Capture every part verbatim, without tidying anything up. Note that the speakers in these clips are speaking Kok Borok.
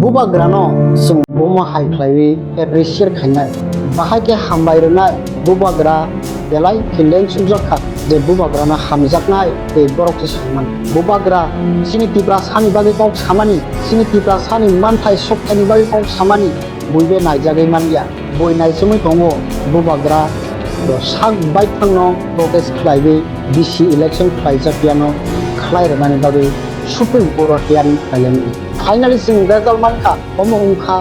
Bubagrano chwng bomo hai khlaiwi appreciate khainai. Bahai khe hambai rwnai, bubagra belai khe leng sukjak kha je bubagrano hamjaknai tei borok se saimani. Bubagra chini Tiprasani bagwi kok samani, chini Tiprasani manthai sokthani bagwi kok samani buibe naijagwi manya. Bui naichomwi tongo, bubagra bo sak baithangno protest khlaiwi B C election khlaijak yano khlai rwnani bagwi Supreme Court o hearing khlailani. Finally chwng result mankha, omo wngkha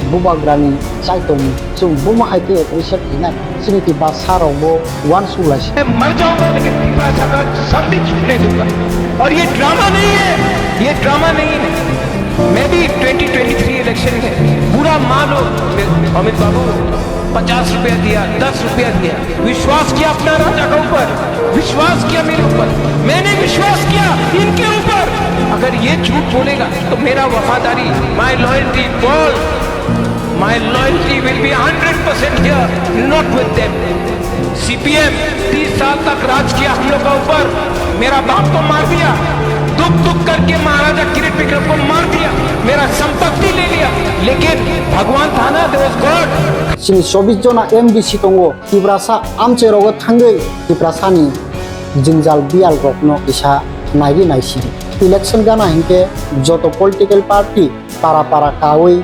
bubagrani chaitong. Chwng bomo hai khe appreciate khainai, chini Tiprasa rokbo uansuk lai se. मैं मर जाऊंगा लेकिन तिपरासा का सर नहीं झुकने दूंगा। और ये ड्रामा नहीं है, ये ड्रामा नहीं है। मैं भी ट्वेंटी ट्वेंटी थ्री इलेक्शन में बुरा मान लो अमित बाबू, पचास रुपया दिया, दस रुपया दिया, विश्वास किया अपना राजा के ऊपर, विश्वास किया मेरे ऊपर, मैंने विश्वास किया इनके ऊपर। अगर ये झूठ बोलेगा तो मेरा वफादारी, my loyalty, Paul, my loyalty will be hundred percent here, not with them. CPM तीस साल तक राज किया हम लोग का ऊपर, मेरा बाप को मार दिया, दुख दुख करके महाराजा किरीट विक्रम को मार दिया, मेरा संपत्ति ले लिया, लेकिन भगवान था ना, there was God। Chini chobbish jona M D C tongo, Tiprasa amchai rogo thangwi Tiprasani jwngjal biyal rokno kisa naidi naisidi. Election gana hinkhe joto political party para para kawi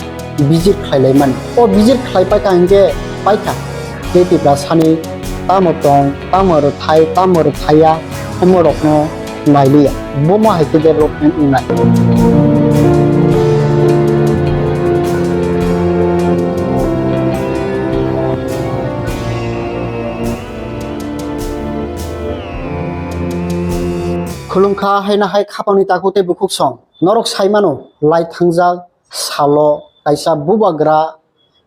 visit khlailaimani. O visit khlaipaikha hinkhe paikha tei Tiprasani tamo tong, tamo rwthai, tamo rwthaiya, omorokno nailiya. Bomo hai khe development wngnai. Khulumkha haino hai khapangni takhuk tei bukhuk song. Norok saimano lai thangjak salo kaisa bubagra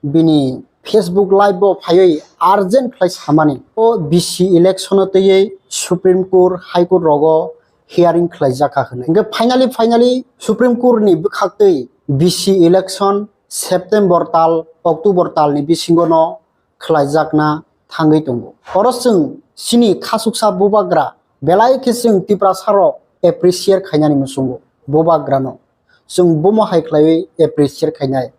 bini Facebook live o phaiwi urgent khlai samani. O B C election o twiwi Supreme Court, High Court rogo hearing khlaijak kha hwnwi. Hwnkhe finally, finally Supreme Court ni bwkhaktwi B C election September tal, October tal ni bisingo no khlaijakna thangwi tongo. Oro chwng chini khasuksa bubagra belai khe chwng Tiprasa rok appreciate khainani muchungo bubagrano. Chwng bomo hai khlaiwi appreciate khainai.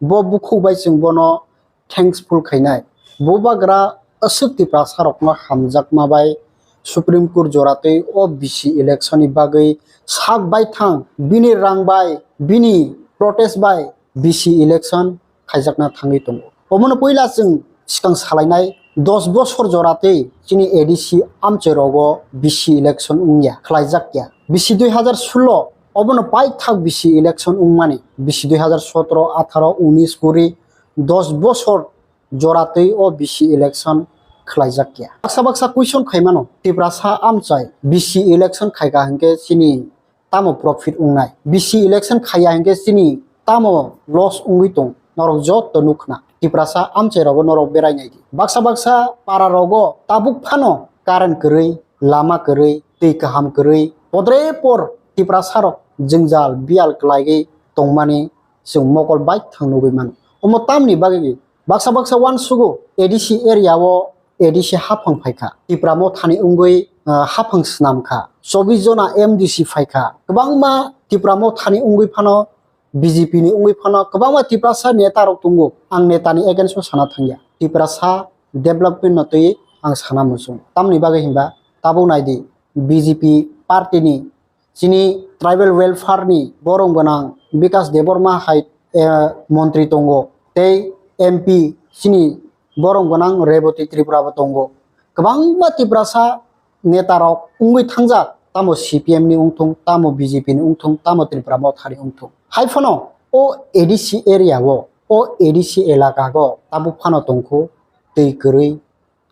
Bo bukhuk bai chwng bono thankful khainai. Bubagra aswk Tiprasa rokno hamjakma bai Supreme Court joratwi o B C election ni bagwi sak baithang bini rang bai, bini protest bai B C election khaijakna thangwi tongo. Omono puila chwng swkang salainai, dos bosor joratwi chini A D C amchai rogo B C election wngya, khlaijak ya. B C dui hazar sullo obono paithak B C election wngmani, B C dui hazar sotro, atharo, unis, kuri, dos bosor joratwi o B C election khlaijak ya. Baksa baksa question khaimano, Tiprasa amchai B C election khaika hinkhe chini tamo profit wngnai? B C election khaiya hinkhe chini tamo loss wngwi tong? Norok joto nukhna. Tiprasa amchai rogo norok berai naidi. Baksa baksa para rogo tabuk phano current kwrwi, lama kwrwi, twi kaham kwrwi, podre por Tiprasa rok jwngjal biyal kwlaiwi tongmani chwng mokol baithang nugwi mano. Omo tamni bagwi baksa baksa uansugo A D C area o A D C haphang phaikha. Tipra mothani wngwi, ah, haphang swnamkha. Chobbish jona M D C phaikha. Kwbangma Tipra mothani wngwi phano, B J P ni wngwi phano kwbangma Tiprasa neta rok tongo. Ang neta ni against o sana thangya. Tiprasa development no twi ang sana muchung. Tamni bagwi hinba tabuk naidi B J P party ni chini tribal welfare ni borom gwnang Bikas Debbarma hai, eh, montri tongo, tei M P chini borom gwnang Rebati Tripura bo tongo. Kwbangma Tiprasa neta rok wngwi thangjak, tamo C P M ni wngthung, tamo B J P ni wngthung, tamo Tripura Motha ni wngthung. Hai phano o A D C area o, o A D C elaka o tabuk phano tongkhu twi kwrwi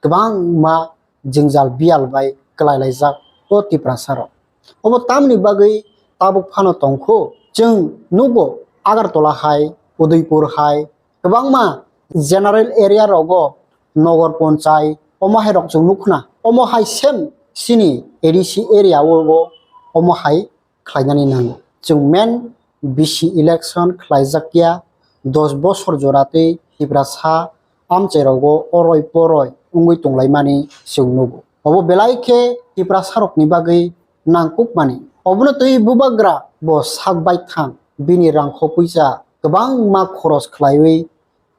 kwbangma jwngjal biyal bai kwlai laijak o Tiprasa rok. Obo tamni bagwi tabuk phano tongkhu? Chwng nugo Agartala hai, Udaipur hai, kwbangma general area rogo, Nogor Ponchai, omo hai rok chwng nukhna. Omo hai same chini A D C area o bo omo hai khlainani nango. Chwng main B C election khlaijak ya, dos bosor jora tei Tiprasa amchai rogo oroi poroi wngwi tonglaimani chwng nugo. Obo belai khe Tiprasa rokni bagwi nangkukmani. Obono twi bubagra bo sak baithang bini rangkho puisa kwbangma khoros khlaiwi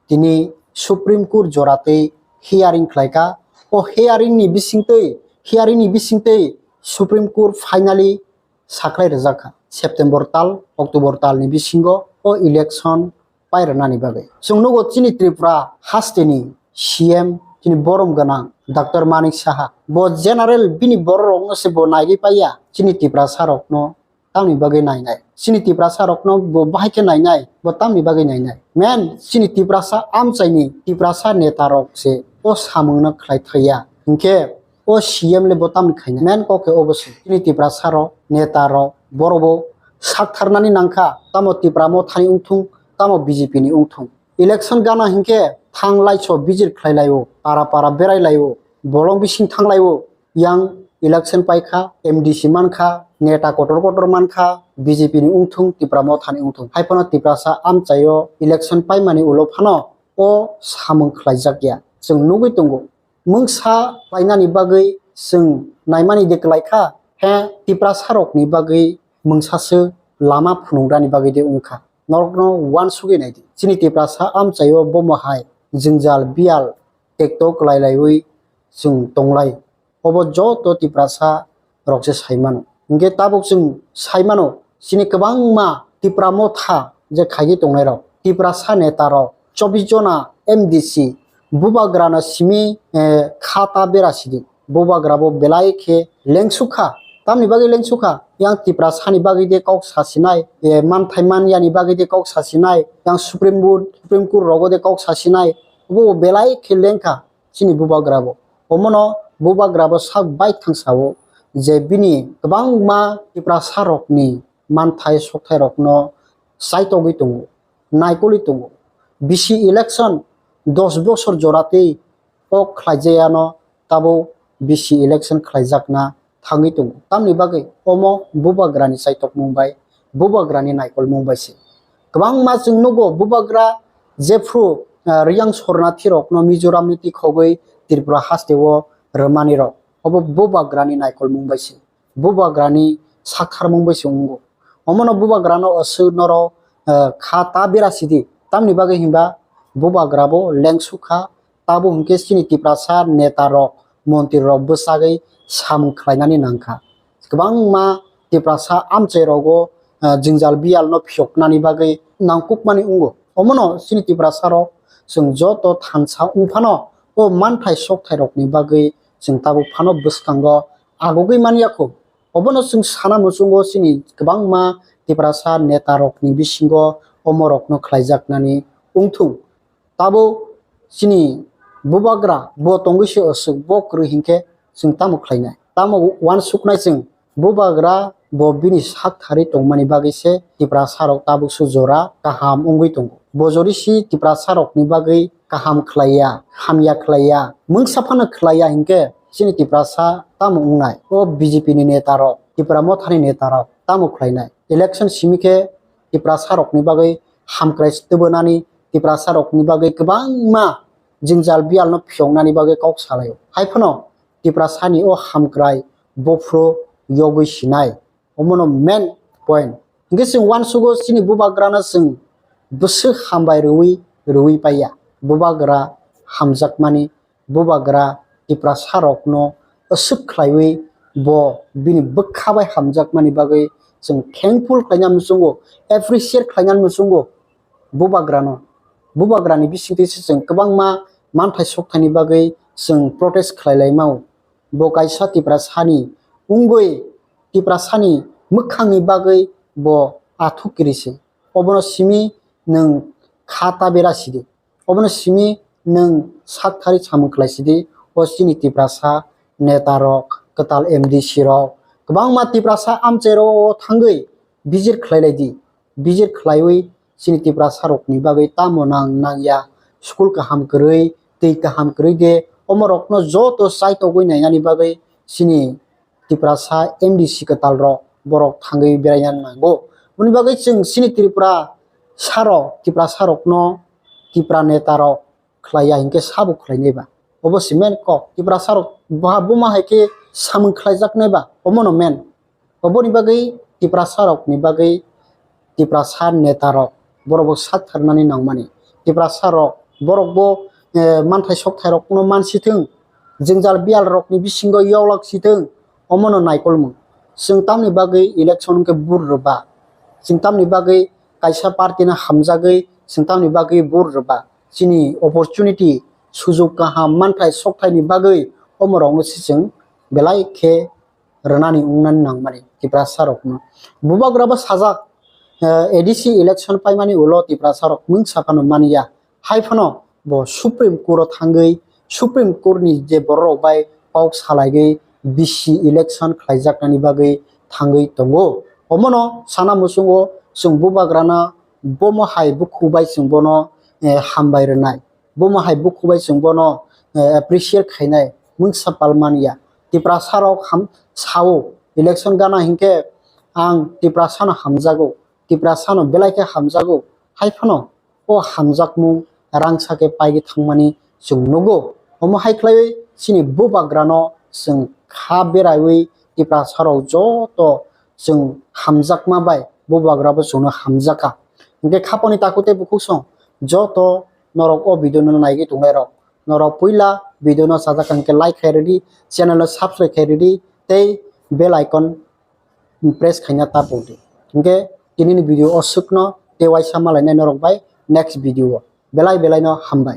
tini Supreme Court joratwi hearing khlaikha. O hearing ni bisingtwi, hearing ni bisingtwi Supreme Court finally sakhlai rwjak kha September tal, October tal ni bisingo o election pai rwnani bagwi. Chwng nugo chini Tripura hasteni C M chini borom gwnang Doctor Manik Saha. Bo general bini bororokno se bo naigwi paiya, chini Tiprasa rokno tamni bagwi nainai. Chini Tiprasa rokno bo bahai khe nainai, bo tamni bagwi nainai. Men chini Tiprasa amchaini Tiprasa neta rok se o samungno khlai thaiya. Hinkhe o C M le bo tamni khainai. Men kok khe obo se. Chini Tiprasa rok, neta rok, borok bo sak tharnani nangkha. Tamo Tipra Mothani wngthung, tamo B J P ni wngthung. Election gana hinkhe thang laiso bijir khlai laio, para para berai laio, bolong bising thang laio. Yang election paikha, M D C mankha, neta kotor kotor mankha, B J P ni wngthung, Tipra Mothani wngthung. Haiphano Tiprasa amchaio election paimani ulo phano o samung khlaijak ya. Chwng nugwi tongo. Mungsa painani bagwi chwng naimani de kwlai kha, he Tiprasa rokni bagwi mungsa se lama phunuknani bagwi de wngkha. Norokno uansugwi naidi. Chini Tiprasa amchaio bomo hai jwngjal biyal tekto kwlai laiwi chwng tonglai. Obo joto Tiprasa rok se sai mano. Hinkhe tabuk chwng sai mano, chini kwbangma Tipra Motha je khaigwi tongnai rok, Tiprasa neta rok, chobbish jona M D C, bubagrano simi, eh, kha ta bera sidi. Bubagra bo belai khe lengsuk kha. Tamni bagwi lengsuk kha? Yang Tiprasani bagwi de kok sasinai, eh, manthai manyani bagwi de kok sasinai, yang Supreme Court, Supreme Court rogo de kok sasinai, bo belai khe lengkha chini bubagra bo. Omono bubagra bo sak bai thang sao je bini kwbangma Tiprasa rokni manthai sokthai rokno chaitogwi tongo, naikolwi tongo. B C election dos bosor joratwi kok khlaijayano tabo B C election khlaijakna thangwi tongo. Tamni bagwi omo bubagrani chaitokmung bai, bubagrani naikolmung bai se. Kwbangma chwng nugo bubagra jephru, ah, riyang sornathi rokno Mizoramni tikhogwi Tripura hasteo rwmani rok. Obo bubagrani naikolmung bai se. Bubagrani saktharmung bai se wngo. Omono bubagrano aswk norok, eh, kha ta bera sidi. Tamni bagwi hinba bubagra bo lengsuk kha, tabo hinkhe chini Tiprasa neta rok, montri rok bwsagwi samung khlainani nangkha. Kwbangma Tiprasa amchai rogo, eh, jwngjal biyal no phiyoknani bagwi nangkukmani wngo. Omono chini Tiprasa rok chwng joto thansa wngphano o manthai sokthai rokni bagwi chwng tabuk phano bwskango agugwi manya kho. Obono chwng sana muchungo chini kwbangma Tiprasa neta rokni bisingo omorokno khlaijaknani wngthung. Tabo chini bubagra bo tongwi se aswk, bo kwrwi hinkhe chwng tamo khlainai? Tamo uansuknai chwng? Bubagra bo bini sak thari tongmani bagwi se Tiprasa rok tabuk su jora kaham wngwi tongo. Bo jori si Tiprasa rokni bagwi kaham khlaiya, hamya khlaiya, mungsa phano khlaiya hinkhe chini Tiprasa tamo wngnai? O B J P ni neta rok, Tipra Mothani neta rok tamo khlainai? Election simi khe Tiprasa rokni bagwi hamkrai tubunani, Tiprasa rokni bagwi kwbangma jwngjal biyal no phiyoknani bagwi kok salaio. Haiphano Tiprasani o hamkrai bophuru yogwi sinai. Omono main point. Hinkhe chwng uansugo chini bubagrano chwng bwswk hambai rwui, rwui paiya. Bubagra hamjakmani, bubagra Tiprasa rokno aswk khlaiwi bo bini bwkha bai hamjakmani bagwi chwng thankful khlaina muchungo, appreciate khlaina muchungo bubagrano. Bubagrani bisingtwi se chwng kwbangma manthai sokthani bagwi chwng protest khlai lai mao. Bo kaisa Tiprasani wngwi, Tiprasani mwkhangni bagwi bo athuk kiri se. Obono simi nwng kha ta bera sidi. Obono simi nwng sak thari samung khlai sidi. O chini Tiprasa neta rok, kwtal M D C rok, kwbangma Tiprasa amchai rok o thangwi bijir khlai lai di. Bijir khlaiwi chini Tiprasa rokni bagwi tamo nang nangya, school kaham kwrwi, twi kaham kwrwi de, omo rokno joto chaitogwi nainani bagwi chini Tiprasa M D C kwtal rok borok thangwi beraina nango. Boni bagwi chwng chini Tripura sarok, Tiprasa rokno Tipra neta rok khlaiya hinkhe sabo khlainai ba? Obo se main kok. Tiprasa rok boha buma hai khe samung khlaijaknai ba? Omono main. Oboni bagwi Tiprasa rokni bagwi Tiprasa neta rok borok bo sak tharnani nangmani. Tiprasa rok borok bo manthai sokthai rok kuno mansithwng, jwngjal biyal rokni bisingo yoklak sithwng, omono naikolmung. Chwng tamni bagwi election hwnkhe vote rwba, chwng tamni bagwi kaisa party no hamjagwi chwng tamni bagwi vote rwba, chini opportunity, sujok kaham, manthai sokthai ni bagwi omorokno se chwng belai khe rwnani wngnani nangmani Tiprasa rokno. Bubagra bo sajak, A D C election paimani ulo Tiprasa rok mungsa phano manya, hai phano bo Supreme Court o thangwi Supreme Court ni je borok rok bai kok salaigwi B C election khlaijaknani bagwi thangwi tongo. Omono sana muchungo chwng Bubagrano bomo hai bukhuk bai chwng bono hambai rwnai. Bomo hai bukhuk bai chwng bono appreciate khainai mungsa palmanya. Tiprasa rok ham sao election gana hinkhe ang Tiprasano hamjago, Tiprasano belai khe hamjago, hai phano o hamjakmung rangsa khe paigwi thangmani chwng nugo. Omo hai khlaiwi chini Bubagrano chwng kha beraiwi Tiprasarok joto chwng hamjakma bai Bubagrabo chwngno hamjakha. Hinkhe khaponi takhuk tei bukhuk song joto norok o video no naigwi tongnai rok, norok puila video no sajak hinkhe like khai rwdi, channel no subscribe khai rwdi tei bell icon press khaina ta pudi. Hinkhe tinini video o swkno tei waisa malainai norok bai next video o. Belai belai no hambai.